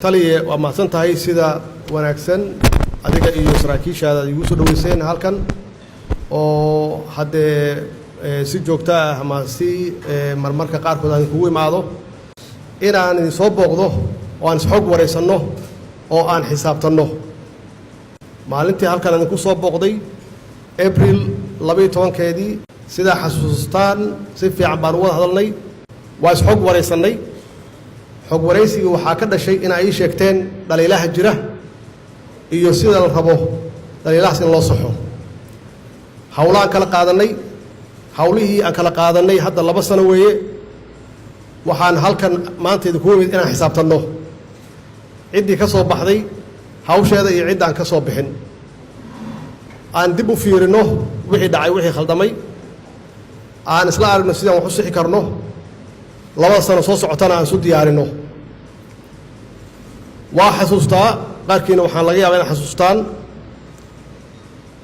Taliye, waa mahadsan tahay sida wanaagsan adiga iyo saraakiishaada aad igu soo dhoweyseen halkan, oo haddee si joogto ah ama si marmarka qaarkood aan kugu imaado inaan idin soo booqdo oo aan isxog waraysanno oo aan xisaabtanno. Maalintii halkan idinku soo booqday, Abril 12-keedii, sidaa xasuustaan si fiican baan u wada hadalnay, waa isxog waraysannay. Xog waraysigii waxaa ka dhashay in ay ii sheegteen dhaliilaha jira iyo sida la rabo dhaliilahaas in loo saxo. Howlaan kala qaadannay, howlihii aan kala qaadannay hadda 2 sano weeye. Waxaan halkan maanta idinku imid inaan xisaabtanno ciddii ka soo baxday hawsheeda iyo ciddaan ka soo bixin, aan dib u fiirinno wixii dhacay, wixii khaldamay, aan isla aragno sidaan wax u sixi karno, 2da sano soo socotana aan isu diyaarinno. Waa xasuustaa, qaarkiina waxaan laga yaabaa inay xasuustaan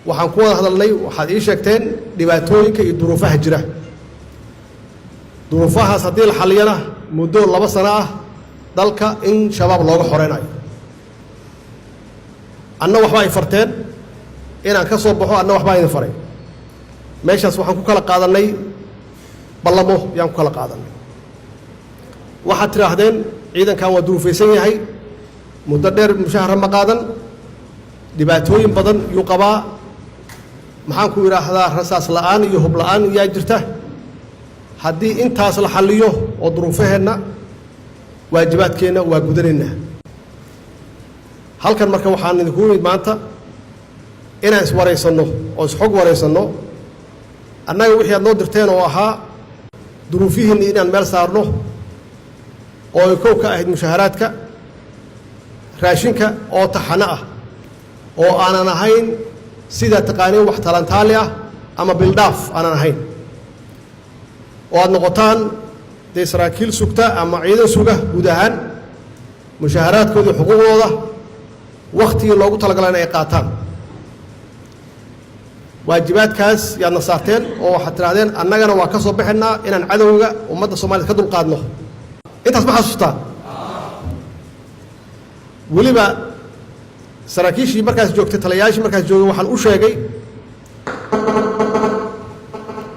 waxaan ku wada hadalnay. Waxaad ii sheegteen dhibaatooyinka iyo duruufaha jira. Duruufahaas haddii la xalliyana, muddo 2 sano ah dalka in Shabaab looga xoreynayo. Anna waxba ay farteen inaan ka soo baxo, anna waxbaa idin faray. Meeshaas waxaan ku kala qaadannay ballamo yaan ku kala qaadannay. Waxaad tidhaahdeen ciidankan waa duruufaysan yahay, muddo dheer mushahara ma qaadan, dhibaatooyin badan yuu qabaa, maxaan ku idhaahdaa, rasaas la'aan iyo hub la'aan yaa jirta. Haddii intaas la xalliyo oo duruufaheenna, waajibaadkeenna waa gudanaynaa. Halkan marka waxaan idinku imid maanta inaan iswaraysanno oo isxog waraysanno. Annaga wixii aad noo dirteen oo ahaa duruufihiinni inaan meel saarno, oo ay kow ka ahayd mushaharaadka, raashinka oo taxano ah, oo aanan ahayn sidaa taqaaniin wax talantaali ah ama bildhaaf aanan ahayn, oo aad noqotaan dee saraakiil sugta ama ciidan suga guud ahaan mushaharaadkooda, xuquuqdooda wakhtigii loogu talagalay in ay qaataan. Waajibaadkaas yaadna saarteen oo waxaad tidhahdeen annagana waa ka soo baxaynaa inaan cadowga ummadda Soomaaliyed ka dulqaadno. Intaas ma xasuustaan? Weliba saraakiishii markaas joogtay, talayaashii markaas joogay, waxaan u sheegay,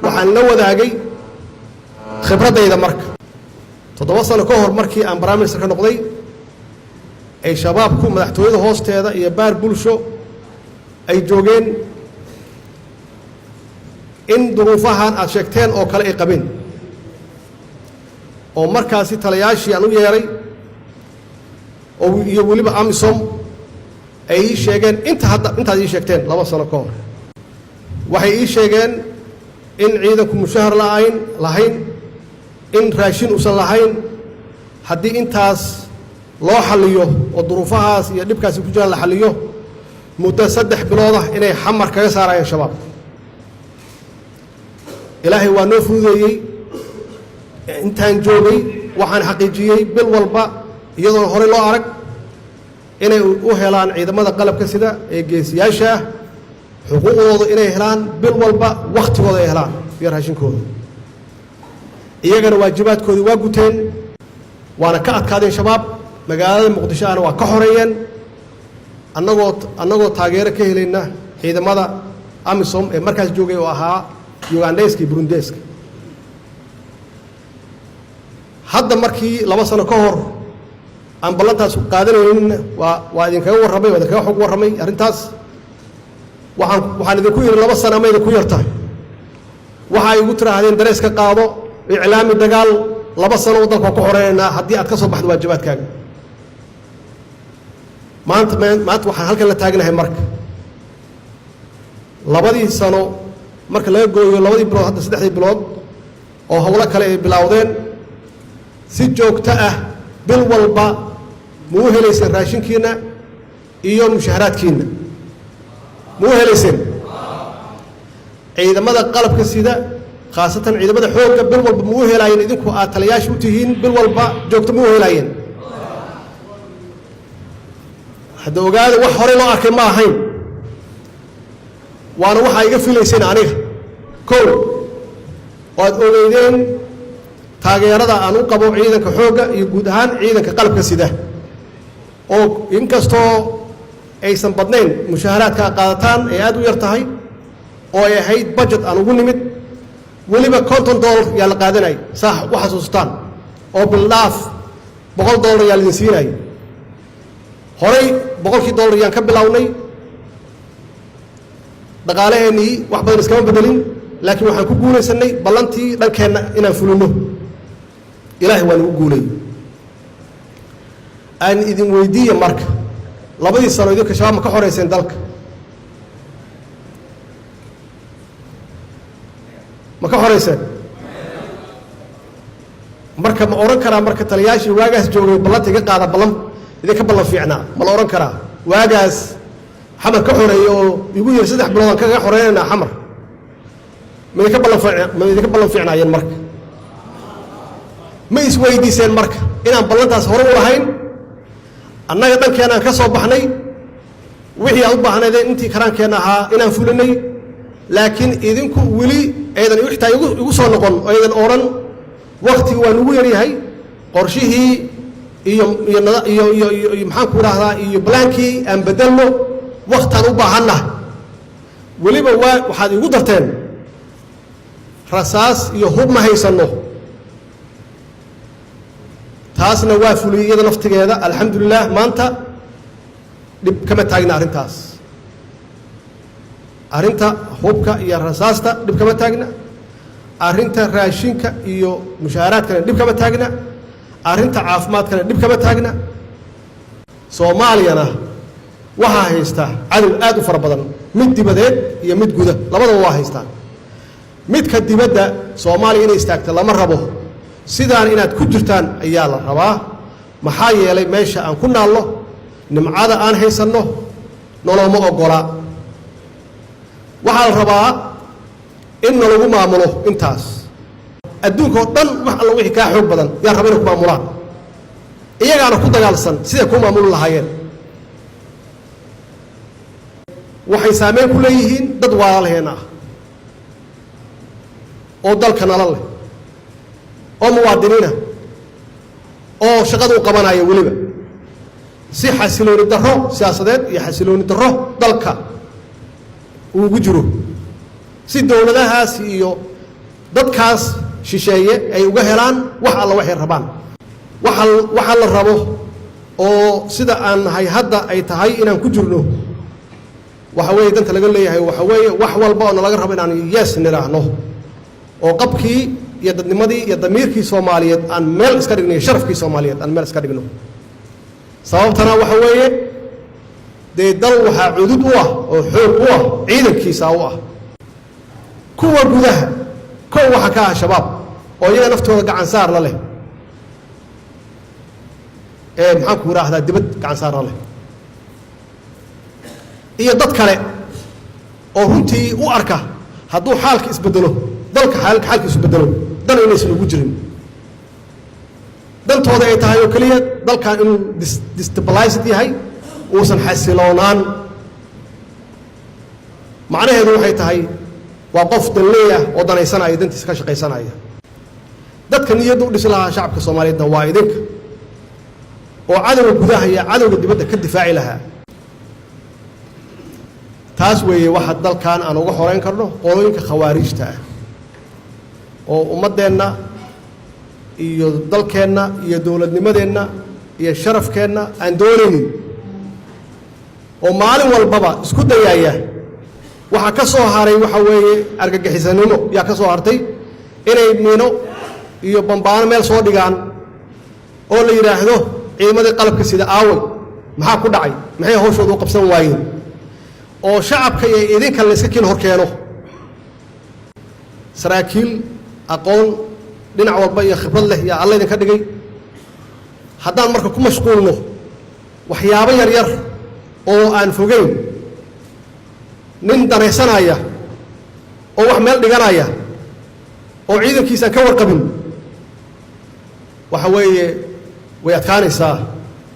waxaan la wadaagay khibraddayda. Marka 7 sano ka hor, markii aan prime minister ka noqday, ay Shabaabku madaxtooyada hoosteeda iyo baar bulsho ay joogeen, in duruufahan aad sheegteen oo kale ay qabeen, oo markaasi talayaashii aan u yeeray oo iyo weliba AMISOM ay ii sheegeen inta hadda intaad ii sheegteen 2 sano ka hor. Waxay ii sheegeen in ciidanku mushahar la'ayn lahayn, in raashin uusan lahayn. Haddii intaas loo xalliyo oo duruufahaas iyo dhibkaasi ku jiraan la xalliyo, muddo 3 bilood ah inay Xamar kaga saarayeen Shabaab. Ilaahay waa noo fududeeyey. Intaan joogay waxaan xaqiijiyey bil walba, iyadoona horey loo arag, inay u helaan ciidamada qalabka sida ee geesiyaasha ah xuquuqdooda, inay helaan bil walba wakhtigooda ay helaan iyo raashinkooda. Iyagana waajibaadkoodii waa guteen, waana ka adkaadeen Shabaab, magaalada Muqdisho ahna waa ka xoreeyeen, annagoo taageero ka helayna ciidamada AMISOM ee markaas joogay oo ahaa Ugandeyska iyo Burundeska. Hadda markii 2 sano ka hor aan ballantaas qaadanaynin, waa idinkaga warramay, waa idinkaga xog warramay arrintaas. Waxaan idinku yidhi 2 sano ama idinku yartahay. Waxaa igu tiraahdeen darees ka qaado, iclaami dagaal, 2 sano oo dalka waa ku xoreynaynaa haddii aad ka soo baxdo waajibaadkaaga. Maanta waxaan halkan la taagnahay marka labadii sano marka laga gooyo labadii bilood, hadda 3dii bilood oo howlo kale ay bilowdeen, si joogto ah bil walba ma u helayseen raashinkiinna iyo mushaharaadkiinna? Ma u helayseen ciidamada qalabka sida, khaasatan ciidamada xoogga, bil walba ma u helaayeen? Idinku aad talayaasha u tihiin, bil walba joogto ma u helaayeen? Hadda ogaada, wax horey loo arkay ma ahayn, waana waxaa iga filayseen aniga kow, oo aad ogeydeen taageerada aan u qabo ciidanka xoogga iyo guud ahaan ciidanka qalabka sida. Oo inkastoo aysan badnayn mushaaharaadka aad qaadataan ay aad u yar tahay, oo ay ahayd budget aan ugu nimid, weliba $50 yaa la qaadanay, saa u xasuustaan, oo bildhaaf $100 yaa laidin siinay. Horay $100-kii yaan ka bilownay. Dhaqaalaheennii wax badan iskama bedelin, laakiin waxaan ku guulaysanay ballantii dhankeenna inaan fulinno. Ilaahay waa nagu guulayy. Aan idin weydiiya marka, 2dii sano idinka Shabaab ma ka xoreyseen dalka? Ma ka xoreyseen? Marka ma odhan karaa marka taliyaashii waagaas joogay ballanta iga qaada, ballan idinka ballan fiicnaa? Ma la odhan karaa waagaas Xamar ka xoreeyey oo igu yiri 3 bilood aan kaga xoreynaynaa Xamar, ma idinka ballan, ma idinka ballan fiicnaayeen? Marka ma isweydiiseen marka inaan ballantaas hore u lahayn? Annaga dhankeenaan ka soo baxnay, wixii aad u baahnaydeen intii karaankeenna ahaa inaan fulinay, laakiin idinku weli aydan xitaa igu soo noqon oo aydan odhan waktigu waa nugu yaryahay, qorshihii iyo iyo iyo iyo iyo maxaan ku idhaahdaa iyo balaankii aan bedelno, waktaan u baahannahay. Weliba waa waxaad igu darteen rasaas iyo hub ma haysanno. Taasna waa fuliyey iyada naftigeeda. Alxamdulilah, maanta dhib kama taagna arrintaas. Arrinta hubka iyo rasaasta dhib kama taagna, arrinta raashinka iyo mushaaharaadkana dhib kama taagna, arrinta caafimaadkana dhib kama taagna. Soomaaliyana waxaa haysta cadow aad u fara badan, mid dibadeed iyo mid guda, labadaba waa haystaan. Midka dibadda, Soomaaliya inay istaagta lama rabo, sidaan inaad ku jirtaan ayaa la rabaa. Maxaa yeelay meesha aan ku naalno, nimcada aan haysanno nolooma oggola. Waxaa la rabaa in nalagu maamulo intaas. Adduunka oo dhan wax alla wixii kaa xoog badan yaa raba inay ku maamulaan, iyagaana ku dagaalsan siday kuu maamuli lahaayeen. Waxay saameyn ku leeyihiin dad walaalaheenna ah oo dalka nala leh oo muwaadiniina oo shaqada u qabanaya, weliba si xasilooni darro siyaasadeed iyo xasilooni darro dalka uu ugu jiro, si dowladahaas iyo dadkaas shisheeye ay uga helaan wax alla waxay rabaan. Waxa waxa la rabo oo sida aan nahay hadda ay tahay inaan ku jirno, waxa weeye danta laga leeyahay, waxa weeye wax walba oo nalaga rabo inaan yes nidhaahno, oo qabkii iyo dadnimadii iyo damiirkii Soomaaliyeed aan meel iska dhigno, iyo sharafkii Soomaaliyeed aan meel iska dhigno. Sababtana waxa weeye, dee dal waxaa cudud u ah oo xoog u ah ciidankiisa u ah. Kuwa gudaha kow waxaa ka ah Shabaab oo iyaga naftooda gacan saar la leh ee maxaan ku idhaahdaa dibad gacan saar la leh, iyo dad kale oo runtii u arka hadduu xaalka isbedelo, dalka xaalka isbedelo, dan inaysan ugu jirin, dantooda ay tahay oo keliya dalkan inuu destabilized yahay, uusan xasiloonaan. Macnaheedu waxay tahay waa qof danleeyah oo danaysanaya, dantiisa ka shaqaysanaya. Dadka niyadda u dhisi lahaa shacabka Soomaaliyeedna waa idinka, oo cadowga gudaha iyo cadowga dibadda ka difaaci lahaa. Taas weeye waxa dalkan aan uga xoreyn karno qolooyinka khawaariijta ah oo ummaddeenna iyo dalkeenna iyo dowladnimadeenna iyo sharafkeenna aan doonaynin, oo maalin walbaba isku dayaaya. Waxaa ka soo haray waxa weeye argagixisanimo yaa ka soo hartay, inay miino iyo bambaano meel soo dhigaan oo la yidhaahdo ciidamadii qalabka sida aaway, maxaa ku dhacay, maxay hawshooda u qabsan waayeen, oo shacabka iyo idinka la iska kiin hor keeno. Saraakiil aqoon dhinac walba iyo khibrad leh yaa Alla idinka dhigay. Haddaan marka ku mashquulno waxyaabo yar yar oo aan fogeyn, nin danaysanaya oo wax meel dhiganaya oo ciidankiisa aan ka warqabin, waxa weeye way adkaanaysaa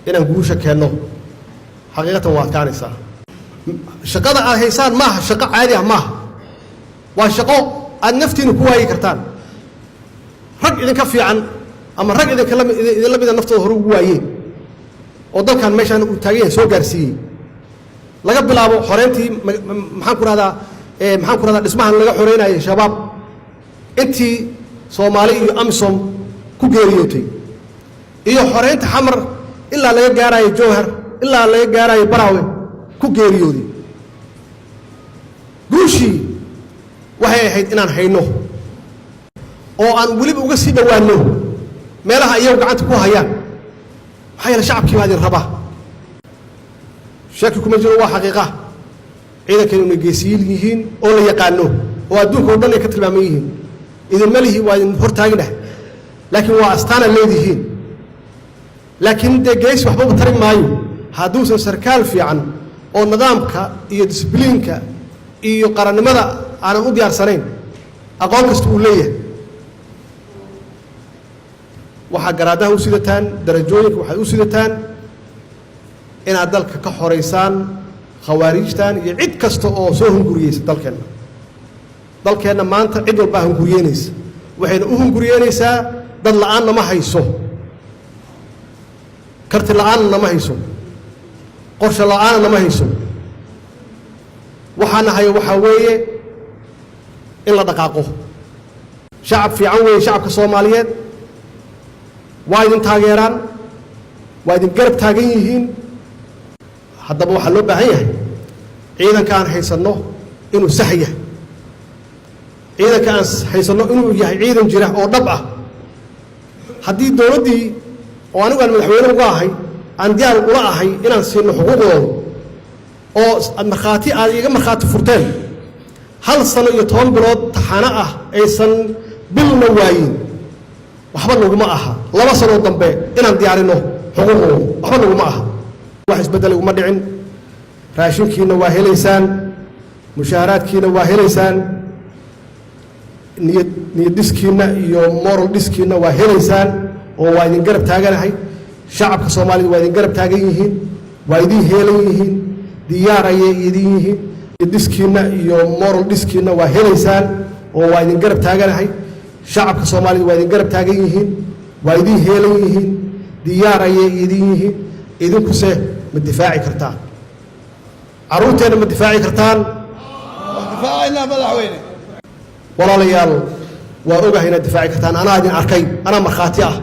inaan guusha keenno. Xaqiiqatan waa adkaanaysaa. Shaqada aad haysaan maaha shaqo caadi ah, maaha. Waa shaqo aad naftiina ku waayi kartaan, rag idinka fiican ama rag idinla idinla mida naftooda hore ugu waayeen. Oo dalkan meeshaan uu taagan yahay soo gaarsiiyey, laga bilaabo xoreyntii, maxaan ku rahdaa, maxaan ku rahdaa, dhismahan laga xoreynayay Shabaab, intii Soomaali iyo AMISOM ku geeriyootay, iyo xoreynta Xamar ilaa laga gaarayo Jowhar, ilaa laga gaarayo Baraawe ku geeriyooday. Guushii waxay ahayd inaan hayno oo aan weliba uga sii dhowaanno meelaha iyagu gacanta ku hayaan. Maxaa yeele, shacabkii baa idin rabaa, shaki kuma jiro, waa xaqiiqa. Ciidankan inay geesiyiin yihiin oo la yaqaano oo adduunka o dhan ay ka tilmaaman yihiin, idinma lihi, waa idin hortaaginah, laakiin waa astaana leedihiin. Laakiin dee geesi waxbaba tari maayo hadduusan sarkaal fiican oo nidaamka iyo disbliinka iyo qarannimada aanan u diyaarsanayn, aqoon kasta uu leeyahay. Waxaa garaadaha u sidataan, darajooyinka waxaad u sidataan inaad dalka ka xoraysaan khawaariijtan iyo cid kasta oo soo hunguriyeysa dalkeenna. Dalkeenna maanta cid walbaa hunguriyeynaysa, waxayna u hunguriyeynaysaa dad la'aanna ma hayso, karti la'aanna nama hayso, qorshe la'aanna nama hayso. Waxaana hayo waxaa weeye in la dhaqaaqo. Shacab fiican weeye shacabka Soomaaliyeed, waa idin taageeraan, waa idin garab taagan yihiin. Haddaba waxaa loo baahan yahay ciidanka aan haysanno inuu sax yahay, ciidanka aan haysanno inuu yahay ciidan jira oo dhab ah. Haddii dowladdii oo anigu aan madaxweyne uga ahay aan diyaar ula ahay inaan siino xuquuqdooda, oo markhaati aad iiga markhaati furteen, 1 sano iyo 10 bilood taxano ah aysan bilna waayin, waxba naguma aha 2 sanoo dambe inaan diyaarinno xuquuqdooda, waxba naguma aha. Wax isbeddel iguma dhicin. Raashinkiina waa helaysaan, mushaaharaadkiina waa helaysaan, niyad dhiskiinna iyo moral dhiskiinna waa helaysaan, oo waa idin garab taaganahay. Shacabka Soomaalida waa idin garab taagan yihiin, waa idin heelan yihiin, diyaar ayay idin yihiin. Dhiskiinna iyo moral dhiskiinna waa helaysaan, oo waa idin garab taaganahay. Shacabka Soomaalida waa idin garab taagan yihiin, waa idin heelan yihiin, diyaar ayay idin yihiin. Idinkuse ma difaaci kartaan carruurteenna? Ma difaaci kartaan? Difaacayna, madaxweyne. Walaalayaal, waa ogahay inaad difaaci kartaan. Anaa idin arkay, anaa markhaati ah.